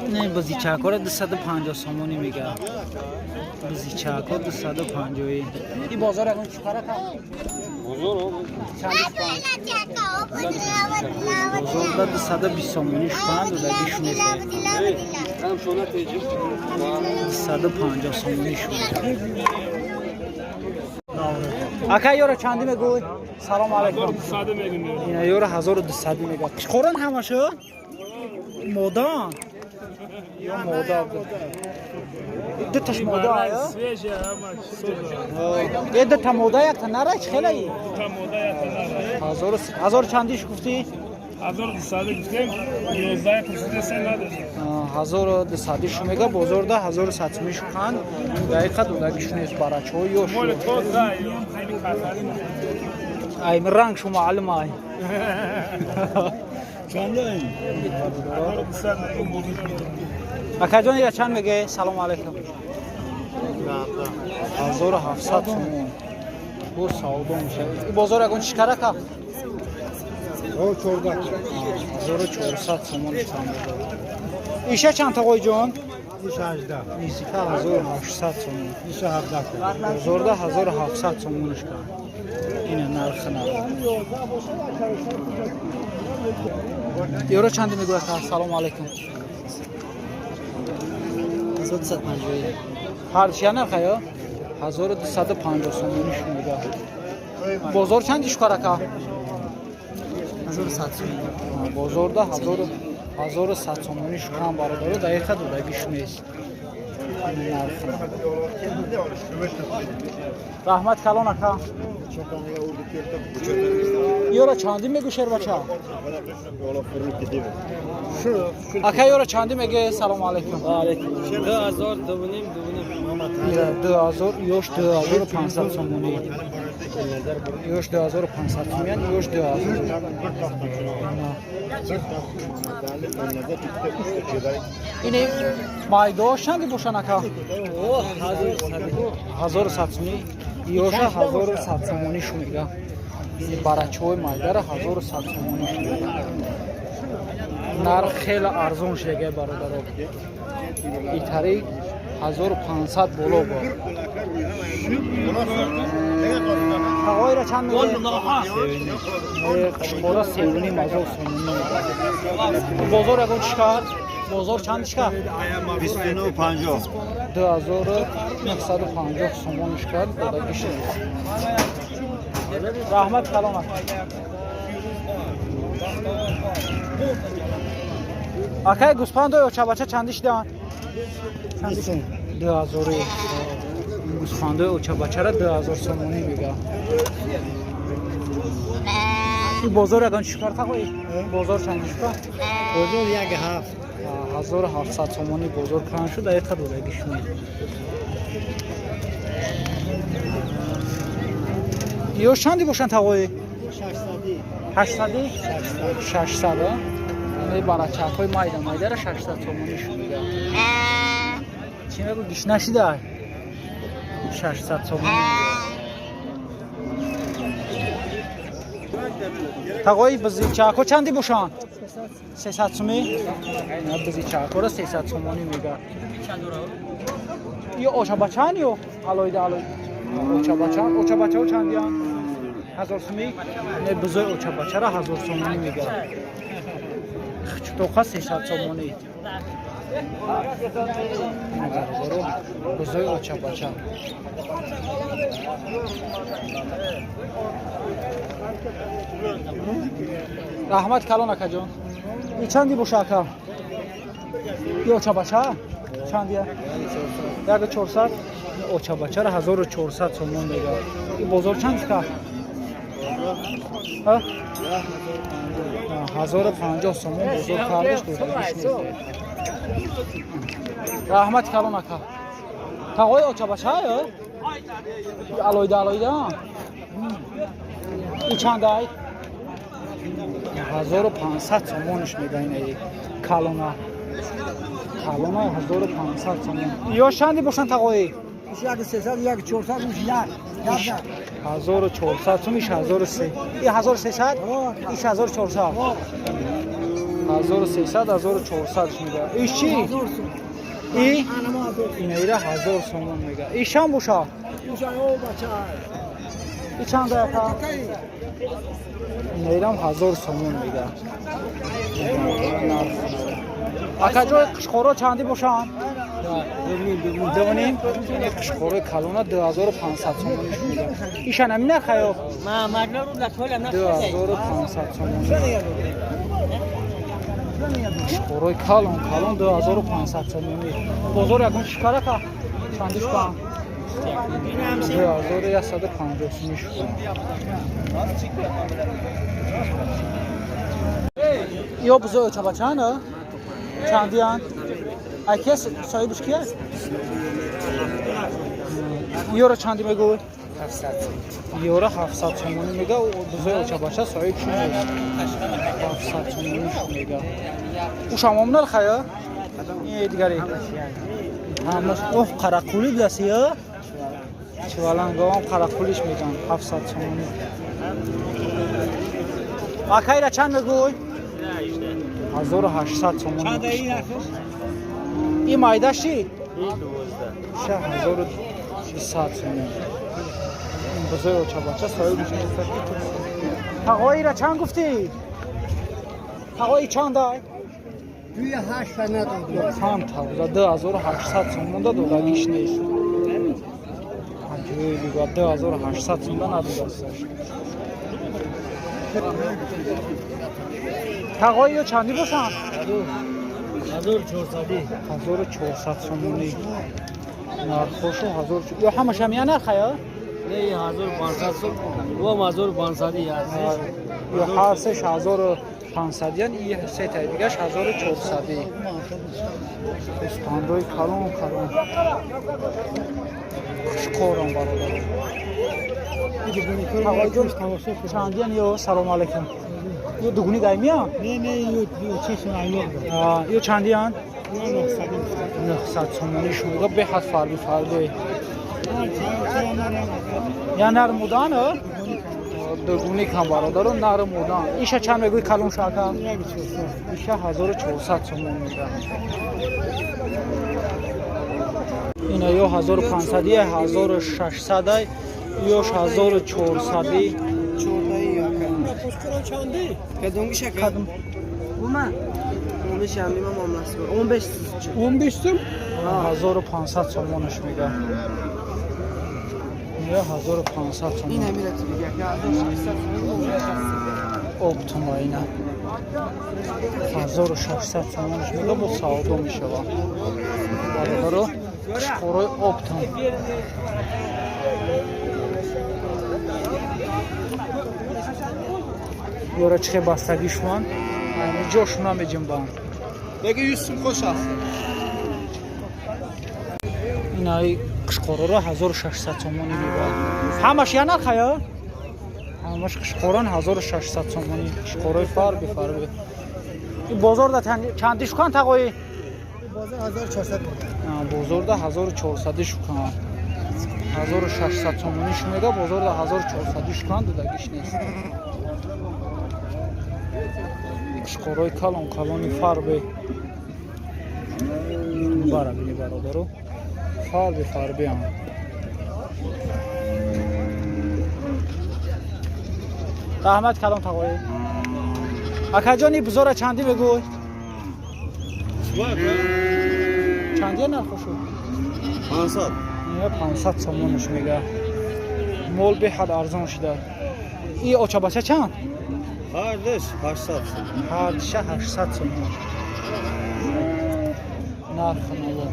Не, бизичакҳоро 250 сомонӣ мега. Бизичакҳо 250. И бозор ягон чӣ фарқ? Чанд? Бозорда 220 сомонӣ шуканд, додагиш нест. 250 сомонӣ шуд. Ака, ёра чандӣ мегӯй? Салом алайкум. Ина ёра 1200 мега. Қурон ҳамашу? Модан? Ё мода? Дуташ мода ая? Е, дута мода, якта нара чӣ хелаи? Ҳазор чандиш гуфтӣ? 1200 шу мега, бозорда 1100 сумӣ шуканд. Дақиқа додагиш нест, барачаҳо ёш. Ай, ранг шу маълум ай. Чанда? Акаҷон, ира чанд меге? Салому алайкум. 1700 сомон. Бо савдо мешавад. И бозор ягон чӣ карака? 1400 сомон чанд. Иша чанд, тағоиҷон? Низика 1800 сомон. Бозорда 1700 сомонш кард. Ина нархи нарх. Ёро чанде мегӯяд? Салому алайкум. 1250. Ҳар чия нарха ё? 1250 сомониш мега. Бозор чанди шукарака? 1100 сомон. Бозорда 1100 сомонӣ шукан, бародаро, дақиқа додагиш нест. Нархи. Раҳмат калон, ака. Ёра чандӣ мегӯ, шербача? Ака, ёра чандӣ меге? Салому алайкум. 2000, 2,5, 2,5. Ира 2000, ёш 2500 сомонӣ. Ёш 2500 сомон, ёш 2000. Ини майдош чанди бошан, ака? 1100 сомонӣ. Ёша 1100 сомонӣ шу мега. Ини барачаҳои майдара 1100 сомонӣ шу мега. Нарх хеле арзон шудага, бародаро. Итари 1500 боло бо. Тағоира чанд меге? Қишқора 3,5 ҳазор сомонӣ мега. Бозор ягон чӣ кард? Бозор чанд чӣ кард? 29,50. 2950 сомониш кард, додагиш нест. Раҳмат калон, ака. Акай, гӯспандо ё чабача чандӣ шидаанд? 2000. Гӯсфандои очабачара 2000 сомонӣ мега. И бозор ягон чӣ кард, тағои? Бозор чандӣ шуд? Бозор 1,7. 1700 сомонӣ бозор кан шуд, дақиқа додагиш нест. Ё чанди бошанд, тағои? 600. 800? 600, а? Ин барачакҳои майда майдара 600 сомонӣ шуд мега. Чӣ мегӯ, гиш нашида? 600 сомонӣ. Тағои, бизичакҳо чанди бошанд? 300 сомӣ? Ина бизичакҳоро 300 сомонӣ мега. Ё очабачаанд ё алоҳида алоҳида? Очабачаанд. Очабачаҳо чандиянд? 1000 сомӣ? Не, бизои очабачара 1000 сомонӣ мега. Чутоқа 300 сомонӣ. Бародаро, бизои очабача. Раҳмат калон, акаҷон. И чанди боша, ака? И очабача? Чандия? 1400. Очабачара 1400 сомон мега. И бозор чанд ка? Ҳа? 1050 сомон бозор кардаш, додагиш нест. Раҳмат калон, ака. Тағои, очабача ё? Алоҳида алоҳида? И чанд ай? 1500 сомониш мега инаи калона. Калона 1500 сомон. Ё чанди бошанд, тағои? 1300, 1400, як. 1400 сум, иш 1300. И 1300? Иш 1400. 1300 1400 мега. Иш чи? И? Инаира 1000 сомон мега. Ишам боша? И чанд ака? Инаирам 1000 сомон мега. Акаҷой қишқоро чанди бошанд? Дувним. Ин қишқорои калона 2500 сомониш мега. Ишан ҳамин нарха ё? 2500 сомон. Қишқорои калон калон 2500 сомонӣ. Бозор ягон шикарака чанди шукан? 2150 сомонӣ шукан. Ё бузоё чабачанд? Чандиянд? Ай кес соҳибаш ки аст? Ёро чанди мегӯй? 700. Ёро 700 сомонӣ мега. Бузои очабача соҳиб шуд. 700 сомонӣ мега. Ушам ом нарха ё? Е дигари. Ҳамаш оф қарақулӣ будаст ё? Чивалангоам қарақулиш меган 700 сомонӣ. Акайра чанд мегӯй? 1800 сомонӣ. Ин майдаш чи? 1200 сомон. Бузои очабача соҳибиш нест. Тағоира чанд гуфтӣ? Тағои чандай? 2800 надод. Чанд тавза 2800 сомон да додагиш нест. Аҷоиб бигӯ 2800 сомон да надодасташ. Тағои ё чанди бошанд? 1400. 1400 сомонӣ. Нархошу 1000 ё ҳамаш ҳам я нарха ё? Не 1500 сом. Во 1500 ҳаст. Ё ҳар сеш 1500 ян, и се таи дигаш 1400. Гӯспандои калон калон. Хушқорон бародар. Тағоиҷон чандиян ё? Салому алайкум. Ё дугуни даймия? Не, не, ё чешм айлоқ. Ё чандиян? 900 сомонӣ шумода беҳад фарби фарби. Я нар мудан? Дугуни кам бародаро нар мудан. Иша чанд мегӯй калон шака? Иша 1400 сомон мега. Ина ё 1500 1600 ё 1400. Кадом? 15 сум? 1500 сомонаш мега. Я 1500 сомон. Оптума ина. 1600 сомонаш мега бо савдо мешава. Бародаро, қишқорои оптум. Ёра чихе бастагӣ шуман? Ҷош намеҷунбанд. Беги 100 сум хош аст. Инаи қишқороро 1600 сомонӣ мебарад. Ҳамаш я нарха ё? Ҳамаш қишқорон 1600 сомонӣ. Қишқорои фарби фарби. Бозорда чанди шукан тағои? Бозор 1400. Бозорда 1400 шукан. 1600 сомонӣ шумега, бозорда 1400 шукан додагиш нест. Қишқорои калон калони фарби. Бара бини бародаро. Фарби фарбиам. Раҳмат калон тағои. Акаҷони бузора чанди мегӯй? Чандия нархошу? 500. 500 сомонаш мега. Мол беҳад арзон шуда. И очабача чанд? Ҳардаш 800 сом. Ҳардиша 800 сомон. Нархи наво.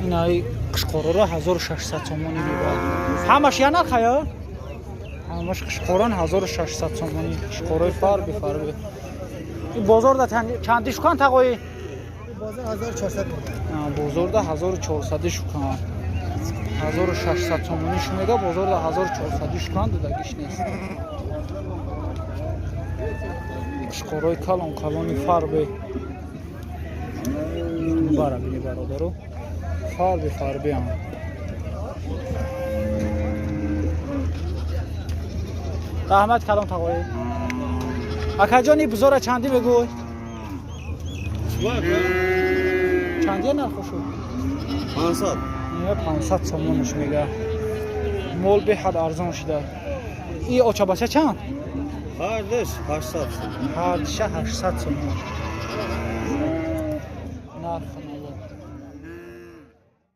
Инаи қишқороро 1600 сомонӣ мебарад. Ҳамаш я нарха ё? Ҳамаш қишқорон 1600 сомонӣ. Қишқорои фарби фарби. Бозорда чанди шукан тағои? Бозор 1400. Бозорда 1400 шукан. 1600 сомонӣ шумега, бозорда 1400 шукан додагиш нест. Қишқорои калон калони фарби. Бара бини бародаро. Фарби фарбиам. Раҳмат калон тағои. Акаҷон, и бузора чандӣ мегӯй? Чӣ? Чандия нархошу? 500. 500 сомонаш мега. Мол беҳад арзон шуда. И очабача чанд? Ҳардаш 800 сум. Ҳардиша 800 сомон. Нарх.